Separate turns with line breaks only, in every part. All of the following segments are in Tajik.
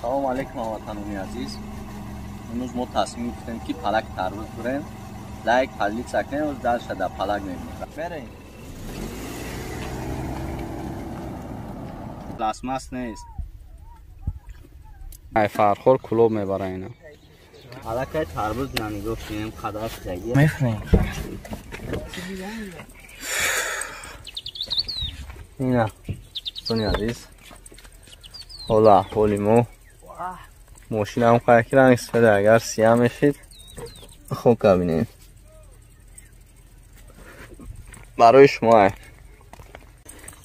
Салом алейкум ҳамватанони азиз. Имрӯз мо тасмим гирифтем ки палак тарбуз бурем. Лайк, поделиться кунем, дальше да палак мебинем. Мерем. Пластмасс нест. Ай фархор кулоб мебара ина. Алакай тарбуз нанигоҳ кунем қадар шудагӣ.
Мехӯрем.
Ина, дӯстони азиз. Ҳола аҳволи мо. Мошинам қайки ранг сфеда агар сия мешид. Хок бинем. Барои шумо ай.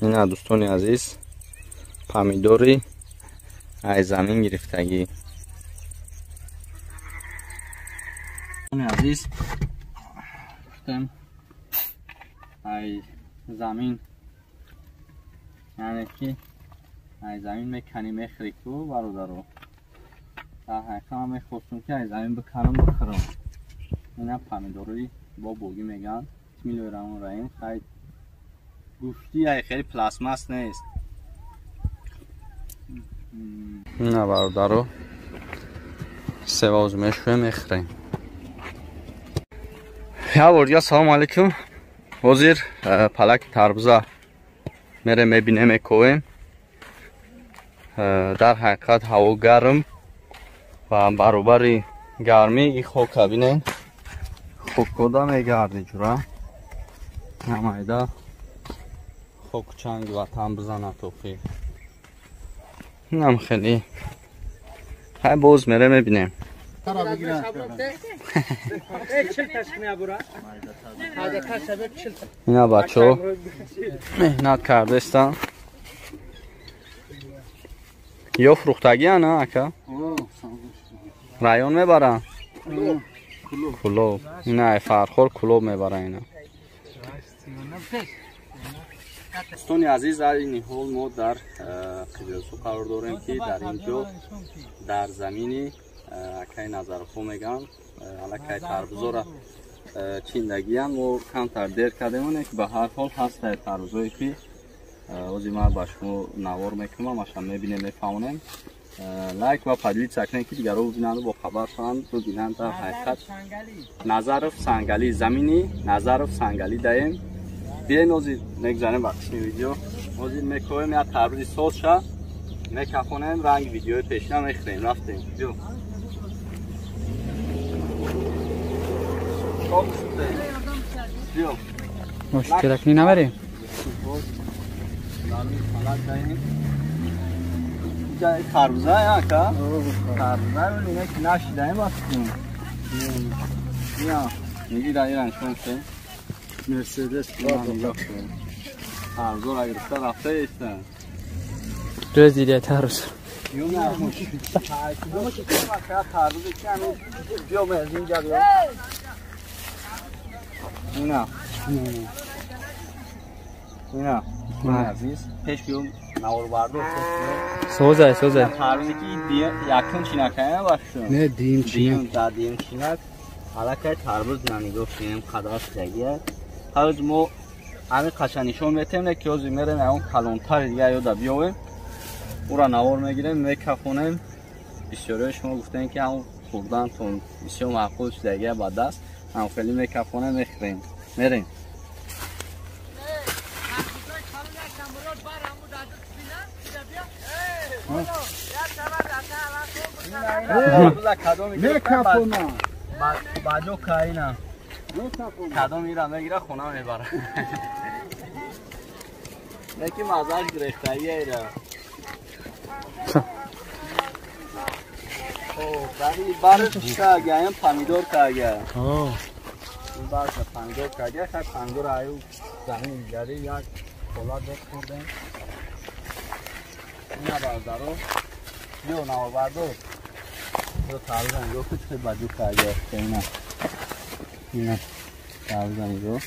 Ина дӯстони азиз, помидори ай замин гирифтагӣ. Дӯстони азиз, гуфтем ай замин, яъне ки ай замин меканӣ мехӯрӣ ку бародаро. Дар ҳақиқат ман мехостум ки ай замин биканам бихӯрам. Ина помидорои бобогӣ мегӯянд. Бисмиллоҳи раҳмони раҳим. Хай гӯшти ай хеле пластмасс нест. Ина бародаро, севоз мешӯем мехӯрем. Я бор дигар салом алейкум. Ҳозир палаки тарбуза мерем мебинем мековем. Дар ҳақиқат ҳаво гарм ва баробари гармӣ и хока бинен. Хокода мегарди ҷура. Ҳамайда хоку чанги ватан бизанад тоқи. Инам хеле. Хай боз мерем мебинем. Ина бачаҳо меҳнат кардастанд. Ё фурӯхтагиан ака? Район мебаранд? Кулоб. Ина ай фархор кулоб мебаранд ина. Дӯстони азиз, айни ҳол мо дар Қизилсу қарор дорем ки дар ин ҷо дар замини акай Назаровҳо мегӯянд, аллакай тарбузора чиндагиян. Мо камтар дер кардем, оне ки ба ҳар ҳол ҳастае тарбузое ки ҳозир ман ба шумо навор мекунам, маша мебинем, мефаҳмонем. Лайк ва поделиться кунед ки дигарро бибинанд, бохабар шаванд, бибинанд. Дар ҳақиқат Назаров Сангалӣ, замини Назаров Сангалӣ даем. Биёен ҳозир мегузарем ба қисми видео. Ҳозир мекоем як тарбузи соз ша мекафонем, ранги видеои пешина мехӯрем. Рафтем. Биё. Биё.
Мошкилакни набарем.
Тарбуза ака? Тарбуза ине ки нашидаем вақтин. Ия, мегира ира нишон кунем.
Мерседес
тарбузора гирифта рафта истан.
Дӯз дида тарбуз.
Биё аз инҷа биё. Ина. Ина. Азиз, пеш биё наворбардор.
Созай, созай.
Тарбузе ки якум чинакая бахшум.
Не, диюм чинак.
Да, диюм чинак. Аллакай тарбуз нанигоҳ кунем қадар шудагия. Ҳоз мо ҳамин қаша нишон метем, ки ҳозир мерем ягон калонтари дига ёда биёвем. Ура навор мегирем, мекафонем. Бисёриҳои шумо гуфтем ки ҳамон хӯрдантон бисёр маъқул шудагия ба даст. Ҳам хеле мекафонем, мехӯрем. Мерем.
Мекафона.
Баҷо каина. Кадом ира мегира хона мебара. Лекин мазааш гирифтагия ира. Бари барш кагия, помидор кагия. Барш помидор кагия, хай помидор аю замин дигари як кола дод хӯрдем. Ина бародаро, биё наворбардор. Биё тарбуза нигоҳ кун, чӣ баҷо кагия. Ина. Ина тарбуза нигоҳ.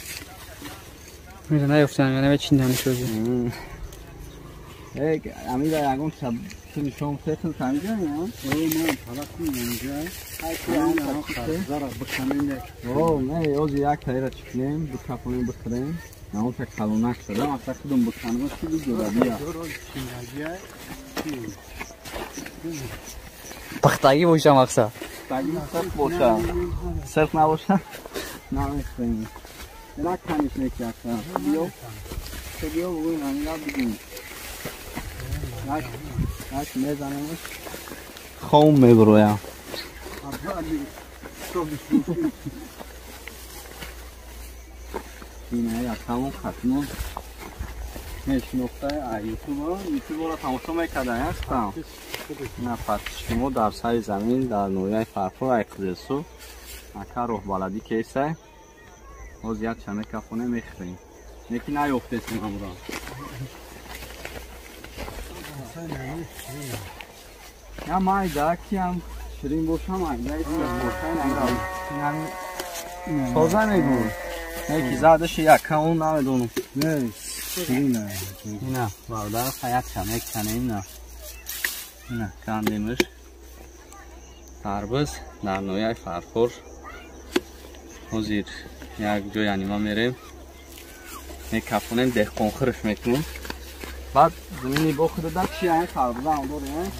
Мира наёфтан, яна чиндан шуди.
Эй, амира ягон чӣ нишон фетл тамиҷа я?
О, ман палак инҷа.
Ай ки
зара биканем як.
О, не, ҳозир як таира чикнем, бикафонем, бихӯрем. Наон та калонак шуда, маса худум биканем, чӣ бигӯра бия.
Чиндагия.
Пухтагӣ боша мақсад.
Пухтагӣ сирф боша. Сирф набоша намехӯрем. Як каниш мекиякам. Биё. Ту биё бигӯ ҳамина бигӯ. Як як мезанемш. Хом меброям. Ина якамон хатмон мешинохтаи ютубро ютубро тамошо мекардан ҳастам. Ина подписчики мо дар сари замин дар ноҳияи Фархор ай Қизилсу ака роҳбаладӣ кесай. Ҳоз як чаме кафоне мехӯрем. Неки наёфтесем ҳамро. Я майда киам ширин бошам майда бошам айда. Соза мегӯ. Неки задаш якам намедонам.
Не, ширин
Ина бародар як чаме канем на. Ина кандемш. Тарбуз дар ноҳияи Фархор. Ҳозир як ҷой анима мерем. Мекафонем, деҳқонхӯрш мекунем. Баъд замини бо худада чи айн тарбуза ҳам дорем.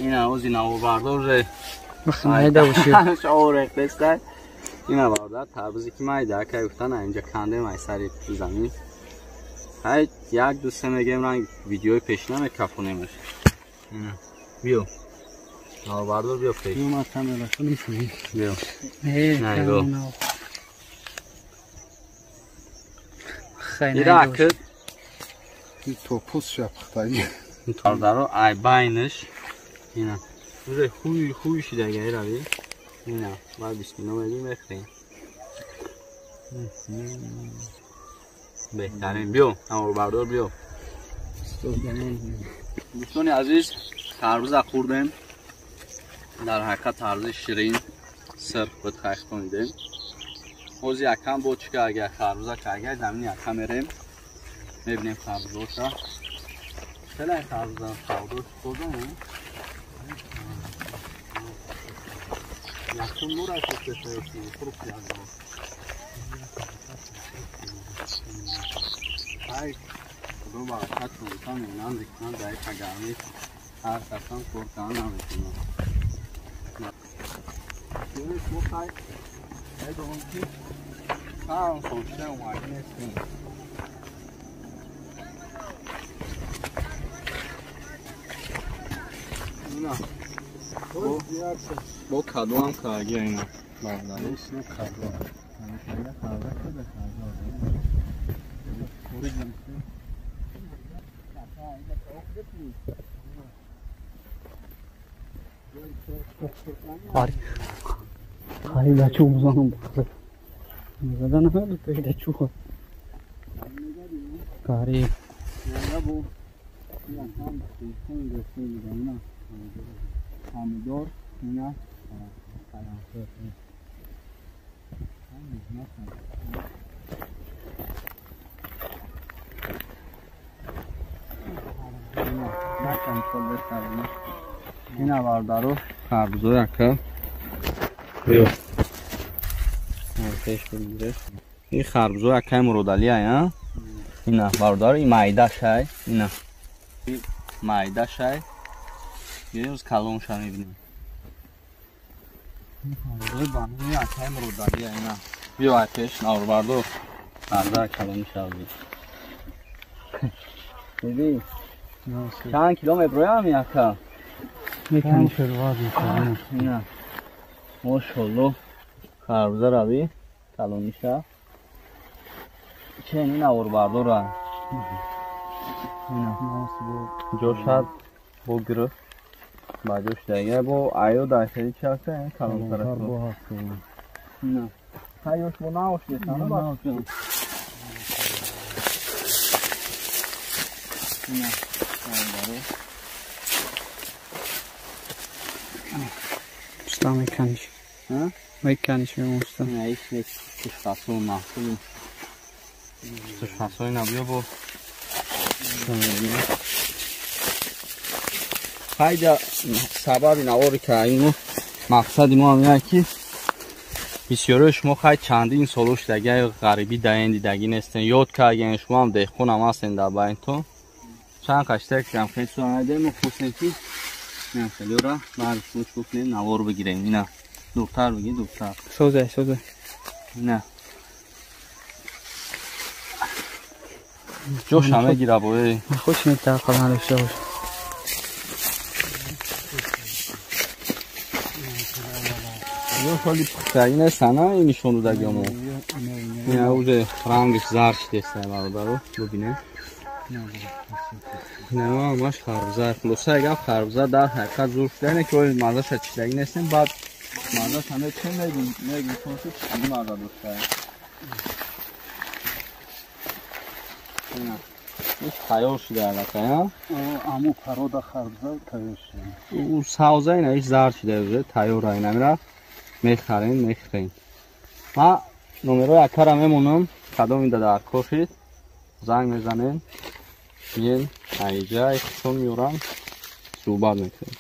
Ина ҳози навобардор же
майда боши.
Шоореқдестай. Ина бародар тарбузе ки майда акай гуфтан инҷа кандем ай сари замин. Ҳай як ду се мегем ранг видеои пешина мекафонемаш. Ина биё. Навобардор биё пеш.
Биё ман камера кунам шумо.
Биё.
Не,
Ира акид
топуз ша пухтагӣ.
Бародаро ай байнаш ина уже хуй хуй шидаги рави. Ина баъд бисмилла мегӯем мехӯрем. Беҳтарин. Биё навобардор биё. Дӯстони азиз тарбуза хӯрдем. Дар ҳақиқат тарбузи ширин сирф буд хайхонидем. Ҳозир якам бо чӣ агар харбуза агар замини якам мерем мебинем харбузоша. Хеле харбуза савдош додам. Якум мура шуд фурӯх як бор. Ҳай худо баракат кунад, меҳнат мекунад дар як гармӣ ҳар касам кор кардан наметавонад. Шумо хай медонам ки ҳам хушта омадӣ нестем. Ина бо кадуам каги ина бародари.
Каду.
Хари да чӯб занам бахр. Задан ҳам пеш чӯб. Кари.
Помидор, ина ина бародаро харбузо яка. Биё. Пеш бигиреш. Ин харбузо якай Муродалӣ ай, а? Ина бародаро ин майдаш ай, ина. Ин майдаш ай. Биёз калонша мебинем. Харбузои банони якай Муродалӣ ай, ина. Биё ай пеш наврбардор. Харбуза калониша бибин. Диди? Чанд кило меброям яка?
Меканиш вазн.
Ина. Мошалло. Харбуза рави калониша. Чен ина орбардора. Ина. Ҷошад бо гирифт. Ба ҷош дага бо аё дар хели чи ҳаста калонтар аст. Ина. Ҳайёш бо наош нестана ба. Ина.
Уста меканиш. Меканиш мемоста.
Ина иш нек кишфасо маҳсул. Кишфасо ина биё бо. Хайда сабаби навори ки ину мақсади мо ҳам ина ки Бисёриҳои шумо хай чандин соло шудаги ғарибӣ даен дидагӣ нестен, ёд карген, шумо ҳам деҳқонам ҳастен дар байнтон. Чанд қаштак ҷам хел суанайдем, мо хостем ки хелёра баъд шумо чӣ кунем, навор бигирем. Ина дуртар бигир, дуртар.
Созай, созай.
Ина ҷоша мегира бои.
Хуш метақал надошта бош.
Ё холи пухтагӣ нестана ин нишон додагиамо. Ина уже рангаш зард шудеста бародаро, бибинед. Ина ҳамаш харбуза. Хулоса гап харбуза дар ҳақиқат зур шуда, ине ки оли мазаша чиштагӣ нестем, баъд мазаша мечем, мегим чун чӣ маза дошта. Ина иш тайёр шуда аллакай, а?
Аму парода харбуза тайёр шуда.
У савза ина иш зард шуда уже тайёр, ина мера мехарем, мехӯрем. Ма номерои акара мемонам, кадом ида дар кор шид, занг мезанем, миен аиҷа ихтисом меорам, суҳбат мекунем.